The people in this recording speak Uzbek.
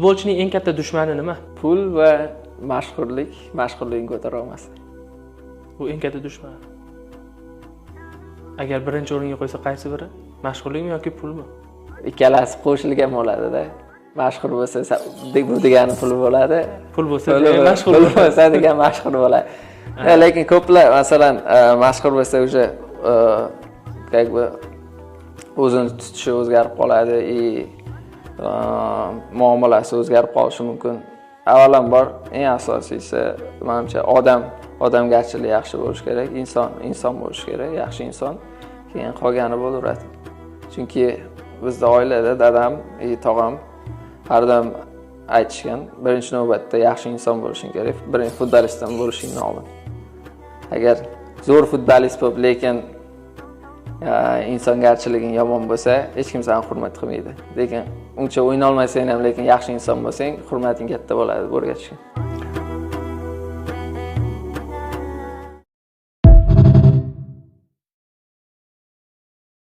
Futbolchining eng katta dushmani nima? Pul va mashhurlik, mashhurligini ko'tara olmaslik. Bu eng katta dushman. Agar birinchi o'ringa qo'ysa, qaysi biri? Mashhurlikmi yoki pulmi? Ikkalasi qo'shilgan bo'ladida. Mashhur bo'lsa, bu degani pul bo'ladi. Pul bo'lsa, Pul demak mashhur pul bo'ladi. Bo'lsa degan mashhur bo'ladi. Lekin ko'plar, masalan, mashhur bo'lsa, уже как бы o'zini tutishi o'zgarib qoladi и muomalasi o'zgarib qolishi mumkin. Avvalambor, eng asosiysi, manimcha, odam odamgarchilik yaxshi bo'lishi kerak, inson inson bo'lishi kerak, yaxshi inson. Keyin qolgani bo'laveradi. Chunki bizda oilada dadam и tog'am har doim aytishgan: birinchi navbatda yaxshi inson bo'lishing kerak, birinchi futbolistdan bo'lishingdan oldin. Agar zo'r futbolist bo'lib, lekin insongarchiliging yomon bo'lsa, hech kim seni hurmat qilmaydi. Lekin uncha o'ynolmasang ham, lekin yaxshi inson bo'lsang, hurmating katta bo'ladi, deb o'rgatishgan.